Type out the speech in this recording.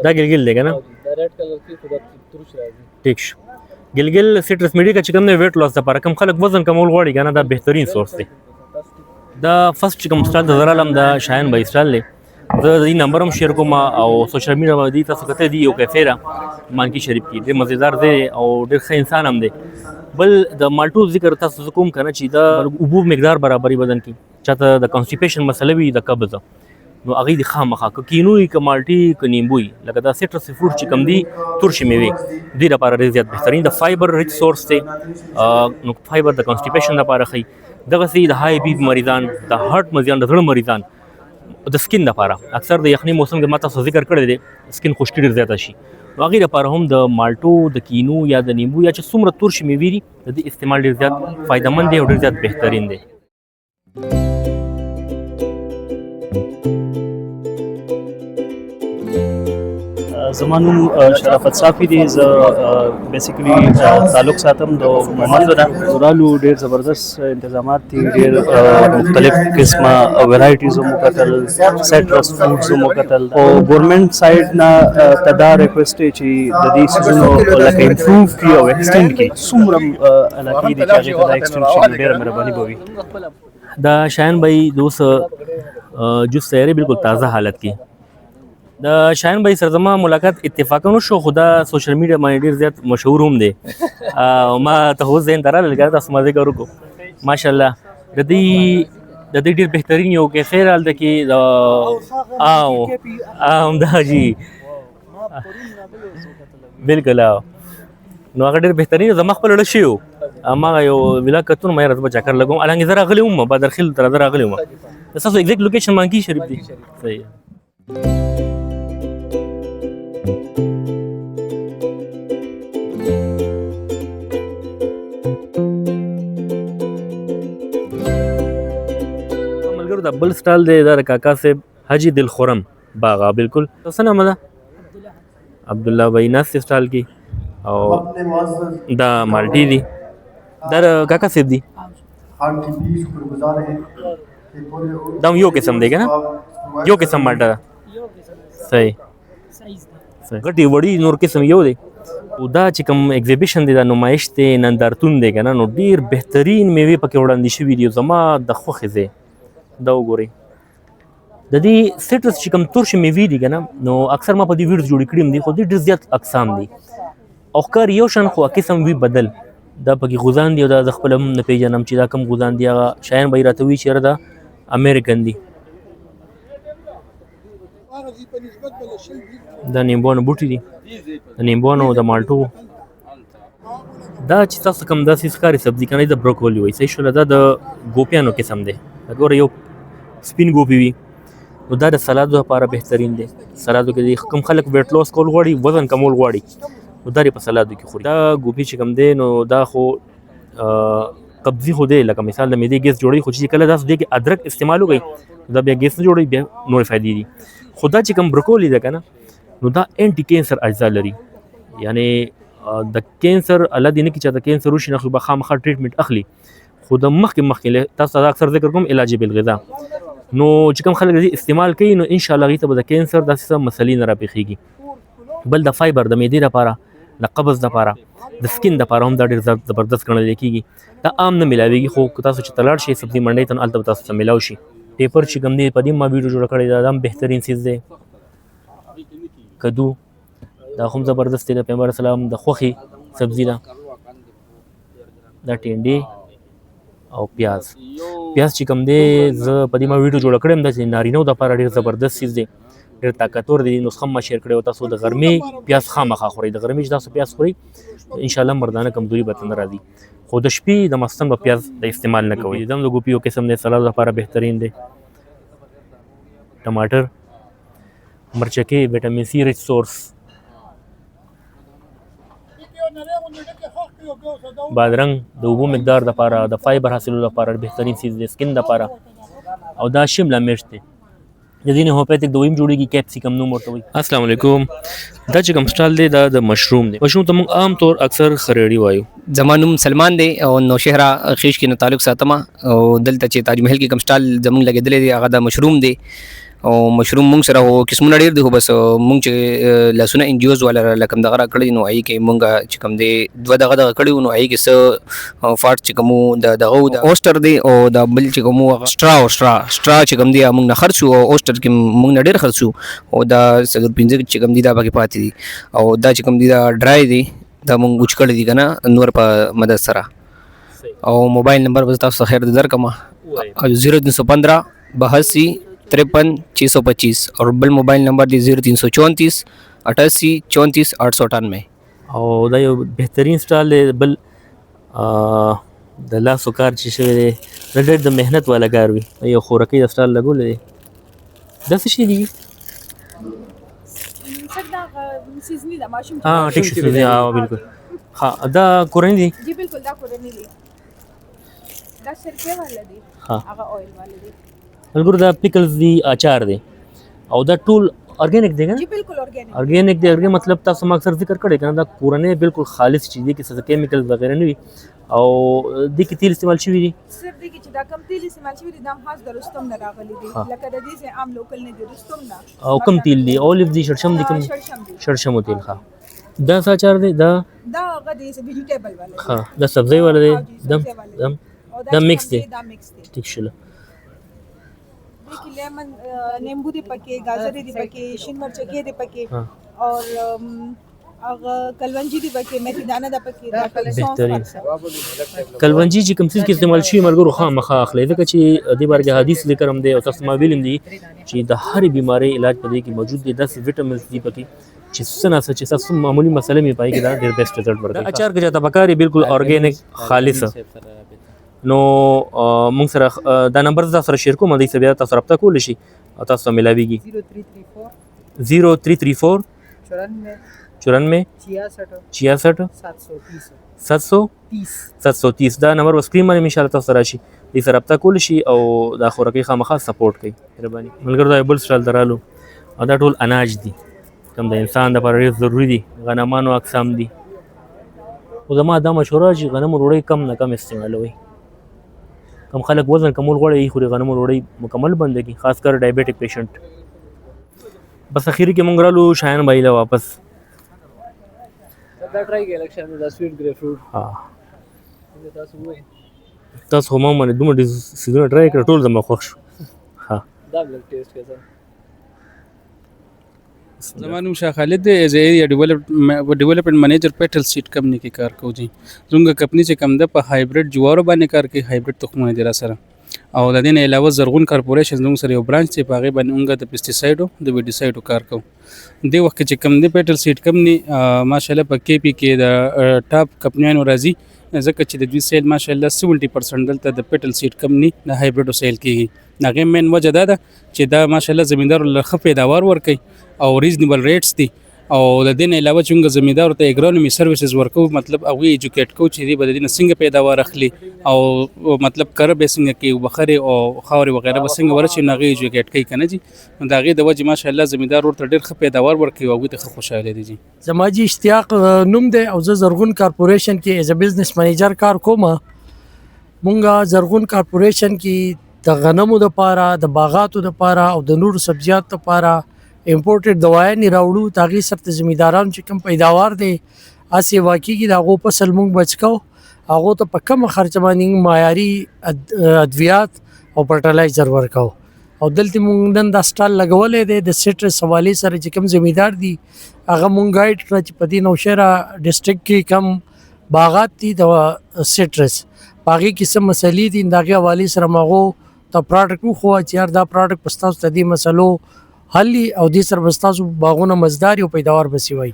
دا ګلګل دی کنه؟ دا ریډ کلر کې خو دا ترش راځي. ټیک شو. ګلګل سټرس میډیکا چې کوم دی ویټ لاس لپاره، کوم خلک وزن کمول غواړي کنه، دا بهترین سورس دی. دا فرست چې کوم سټال د زرالم دا شایان بای سټال دی. زه د دې نمبر هم شیر کوم او سوشل میډیا باندې تاسو کته دی. یو کیفه ده مانکی شریف کې، ډېر مزیدار دی او ډېر ښه انسان هم دی. بل د مالټو ذکر تاسو زه کوم کنه چې دا اوبو مقدار برابري بدن کې، چاته د کانسټیپیشن مسله وي، د قبض، نو هغه د خامخا که کینو وي، که مالټي، که نیمبو وي، لکه دا سټرس فروټ چې کوم دي، ترشې میوې دې لپاره ډېر زیات بهترین د فایبر ریچ سورس دی. نو فایبر د کانسټیپیشن لپاره ښه، دغسې د های بي مریضان، د هارت مریضان، د زړه مریضان، د سکین لپاره. اکثر د یخني موسم کې ما تاسو ذکر کړی دی، سکین خشکي ډېر زیاته شي، نو هغې لپاره هم د مالټو، د کینو یا د نیمبو یا چې څومره ترشې میوې دي، د دې استعمال ډېر زیات فایدهمند دی او ډېر زیات بهترین دی. زما نوم شرافت صافی دی. زه بیسیکلی تعلق ساتم د مومندو نه. رالو ډیر زبردست انتظامات دي، ډیر مختلف قسمه ورایټیز مو کتل، سټرس فروټس مو کتل. او ګورنمنت سایډ نه تدا ریکوست چې د دې سیزونو لکه امپروو کی او ایکسټند کی، څومره علاقې دي چې هغه ته دا ایکسټند شي، ډیره مهرباني به وي. دا شایان بھائی د اوس جوس تیارې بالکل تازه حالت کې. د شایان بھائی سره زما ملاقات اتفاقا وشو، خو دا سوشل میډیا باندې ډیر زیات مشهور هم دی او ما ته خو ذهن ته راغله که تاسو ما ذکر وکړو. ماشاءالله د دې ډیر بهترین یو کیفه راالته کې د او ام دا جی بالکل. نو هغه ډیر بهترین زما خپل ړه شیو اما یو ویلا کتون مې راځه چکر لګوم. الانګه زه راغلی وم بدرخیل تر زه راغلی وم. تاسو ایگزیکټ لوکیشن مانکی شریف دی؟ صحیح. ملګرو، دا بل سټال دی، دا د کاکا صاحب حاجي دلخورم باغا. بالکل څه نامه ده؟ عبد الله بھائی ناست سټال کې او دا مالټي دي، دا د کاکا صاحب دي. دا هم یو قسم دی کنه، یو قسم مالټه ده. صحیح صحیح، غټي وړي نور قسم یو دی. او دا چې کوم ایگزیبیشن دی، دا نمایش دی، نندارتون دی کنه، نو ډیر بهترین میوې پکې وړاندې شوي دي. زما د خوښې ځای دا وګورئ. د دې سټرس چې کوم ترشې میوې دي کنه، نو اکثر ما په دې ویډیو جوړې کړي هم دي، خو دې ډېر زیات اقسام دي او ښکار یو شان خو قسم وي بدل. دا پکې غوزان دي او دا زه خپله هم نه پېژنم چې دا کوم غوزان دي. هغه شیان به یې راته وایي چې یاره دا امریکن دي. دا نیمبوانو بوټي دي، د نیمبوانو، د مالټو. دا چې تاسو کوم داسې ښکاري سبزي کنه، د بروکولي وایي. صحیح شوله؟ دا د ګوپیانو قسم دی. دا ګوره یو سپین ګوپی وي، نو دا د سلادو لپاره بهترین دی. سلادو کې کوم خلک ویټ لاس کول غواړي، وزن کمول غواړي، نو دا په سلادو کې خوري. دا ګوپی چې کوم دی، نو دا خو قبضي خو دی، لکه مثال د معدې ګیس جوړوي، خو چې کله تاسو دې کې ادرک استعمال وکړئ، دا بیا ګیس نه جوړوي، بیا نورې فایدې دي. خو دا چې کوم بروکولي ده که نه، نو دا انټي کینسر اجزا لري، یعنی د کینسر، الله دې نه کړي چاته کینسر وشي، نه خو به خامخا ټریټمنټ اخلي، خو د مخکې مخکې تاسو ته اکثر ذکر کوم علاج بالغذا. نو چې کوم خلک دې استعمال کوي، نو ان شاء الله هغوی ته به د کینسر داسې څه مسلې نه راپېښېږي. بل د فایبر، د معدې لپاره، د قبض لپاره، د سکین لپاره هم دا ډېر زبردست ګڼل کېږي. دا عام نه ملاویږي، خو که تاسو چې ته لاړ شئ سبزي منډۍ ته، نو هلته به تاسو ته ملاو شي. ټیپر چې کوم دی، په دې ما ویډیو جوړه کړې ده، دا هم بهترین څیز دی. کدو دا هم زبردست دی، د پیغمبر اسلام د خوښې سبزي ده. دا ټینډې او پیاز. پیاز چې کوم دی، زه په دې ما ویډیو جوړه کړې هم ده چې نارینه دپاره ډېر زبردست څیز دی، ډېر طاقتور دی. نسخه ما شیر کړې او تاسو د غرمې پیاز خامخا خورئ. د غرمې چې تاسو پیاز خورئ، ان شاء الله مردانه کمزوري به نه راځي، خو د شپې د ماخستن به پیاز د استعمال نه کوئ. دا هم د ګوپي یو قسم دی، سلاد لپاره بهترین دی. ټماټر، مرچکې، ویټامین سي ریچ سورس. بادرنګ د اوبو مقدار دپاره، د فایبر حاصلولو لپاره بهترین څیز دی، سکین دپاره. او دا شمله مرچ دی، د دې نه هومیوپیتک دوايي هم جوړېږي، کیپسیکم نوم ورته وایي. السلام علیکم. دا چې کوم سټال دی، دا د مشروم دی. مشروم ته موږ عام طور اکثر خریړي وایو. زما نوم سلمان دی او نوشهره خیش کې نه تعلق ساتم، او دلته چې تاج محل کې کوم سټال زموږ لګېدلی دی، هغه د مشروم دی. او مشروم مونږ سره هو قسمونه ډېر دي، خو بس مونږ چې لاسونه ان جي اوز والا لکه دغه را کړی، نو هغې کې مونږ چې کوم دی دوه دغه دغه کړي وو، نو هغې کې څه فاټ چې کوم وو، د دغه وو، د اوسټر دی او د بل چې کوم وو هغه سټرا او سټرا چې کوم دی هغه مونږ نه خرڅ شو، او اوسټر کې مونږ نه ډېر خرڅ شو، او دا څلور پنځه چې کوم دي دا پکې پاتې دي، او دا چې کوم دي دا ډرای دی، دا مونږ وچ کړی دي که نه نور په مدد سره. او موبایل نمبر به تاسو ته خیر درکم، 0315 82 53 625، اور بل موبایل نمبر دی 0334 88 34 898. او دا یو بهترین سټال دی. بل د لاسو کار چې شوی دی دا ډېر د محنت والا کار وي. دا یو خورکۍ د سټال لګولی دی. دا څه شی دي؟ سر دا سیزنی ده ماشوم. ها ټیک شو، سوزي، ها بالکل. ها دا کورنۍ دي؟ جی بالکل، دا کورنۍ دي، دا سرکې والا دي، هغه اویل والا دي. ملګرو دا پیکلز دي، اچار دي، او دا ټول ارګانیک دی کنه؟ جی بالکل ارګانیک. ارګانیک دی. ارګانیک مطلب تاسو ما اکثر ذکر کړی کنه، دا کورنۍ بالکل خالص چیز دی کې څه کیمیکل وغیرہ نه وي، او دې کې تیل استعمال شوی دي؟ صرف دې کې چې دا کم تیل استعمال شوی دي، دا هم خاص د رستم نه راغلي دي، لکه د دې عام لوکل نه دي، رستم نه. او کم تیل دي؟ اولیف دي، شړشم دي؟ کوم شړشم دي. شړشم تیل. ښه، دا څه اچار دی دا؟ دا هغه دی ویجیټیبل والا. ښه، دا سبزی والا دی؟ دم دم دا مکس دی. دا مکس دی. ټیک شول. دې کې لیمن نیمبو دی پکې، گاجرې دی پکې، شین مرچکې دی پکې، او هغه کلونجي دی پکې، میتھی دانه ده پکې، دا بهترین. کلونجي چې کوم څیز کې استعمال شوي ملګرو خامخا اخلئ، ځکه چې دې باره کې حدیث ذکر هم دی او تاسو ما ویلم دي چې د هرې بیمارۍ علاج په دې کې موجود دی. داسې ویټامینز دي پکې چې څه نا څه چې تاسو معمولي مسله مې پای کې دا ډېر بیسټ رزلټ ورکوي. اچار کې چاته پکاري بالکل اورګانیک خالص، نو موږ سره دا نمبر تاسو سره شیر کوم، دې سره بیا تاسو رابطه کولی شئ او تاسو ته ملاویږي. 0334 94 66 730 730. دا نمبر به سکرین باندې ان شاء الله تاسو راشي، دې سره رابطه کولی شي او دا خورکۍ خامخا سپورټ کوي. مهرباني ملګرو. دا یو بل سټال ته رالو او دا ټول اناج دي کوم د انسان دپاره ډېر ضروري دي، غنمانو اقسام دي. خو زما دا مشوره چې غنمو ډوډۍ کم نه کم استعمالوئ. کم خلک وزن کمول غواړي خو د غنمو ډوډۍ مکمل بنده کړي، خاص کر ډایبیټک پیشنټ. بس اخیری کې مونږ رالو شایان بای له واپس. دا ټرای کې الیکشن دا سویټ ګریپ فروټ. ها تاسو وایي تاسو خو ما باندې دومره ډېر څیزونه ټرای کړه، ټول زما خوښ شو. ها دا لږ ټیسټ کړه. زما نوم شاه خالد دی، as area development manager Petal Seed company کې کار کوم جی. زموږ کمپني چې کوم ده په هایبریډ جوارو باندې کار کوي، هایبریډ تخمونه دي را سره، او د دې نه علاوه زرغون کارپوریشن زموږ سره یو برانچ دی، په هغې باندې موږ د پیسټیسایډو د ویډیسایډو کار کوو. دې وخت کې چې کوم دی پیټل سیډ کمپني ماشاءالله په کې پي کې د ټاپ کمپنیانو راځي، ځکه چې د دوی سیل ماشاءالله 70% دلته د پیټل سیډ کمپني د هایبریډو سیل کېږي. د هغې مین وجه دا ده چې دا ماشاءالله زمیندارو له ښه پیداوار ورکوي او ریزنیبل ریټس دي، او د دې نه علاوه چې موږ زمیندارو ته اګرونومي سرویسز ورکوو، مطلب هغوی ایجوکیټ کوو چې دوی به د دې نه څنګه پیداوار اخلي او مطلب کره به یې څنګه کوي، بخرې او خاورې وغیره به څنګه ورشي، نو هغوی ایجوکیټ کوي که نه جي. نو د هغې د وجې ماشاءالله زمیندار ورته ډېر ښه پیداوار ورکوي او هغوی ته ښه خوشحاله دي جي. زما جی اشتیاق نوم دی او زه زرغون کارپوریشن کې as a business manager کار کوم. مونږه زرغون کارپوریشن کې د غنمو دپاره، د باغاتو دپاره او د نورو سبزیاتو دپاره امپورټډ دوایانې راوړو. د هغې سره د زمیندارانو چې کوم پیداوار دی هسې واقع کېږي، د هغو فصل مونږ بچ کوو، هغو ته په کمه خرچه باندې موږ معیاري ادویات او فرټلایزر ورکوو. او دلته مونږ نن دا سټال لګولی دی د سټرس حوالې سره چې کوم زمیندار دي هغه مونږ ګایډ کړه چې په دې نوشهره ډسټرکټ کې کم باغات دي د سټرس، په هغې کې څه مسلې دي، د هغې حوالې سره مو هغو ته پراډکټ وښوه چې یار دا پراډکټ به ستاسو د دې مسلو حل وي او دې سره به ستاسو باغونه مزدار او پیداوار به سوي.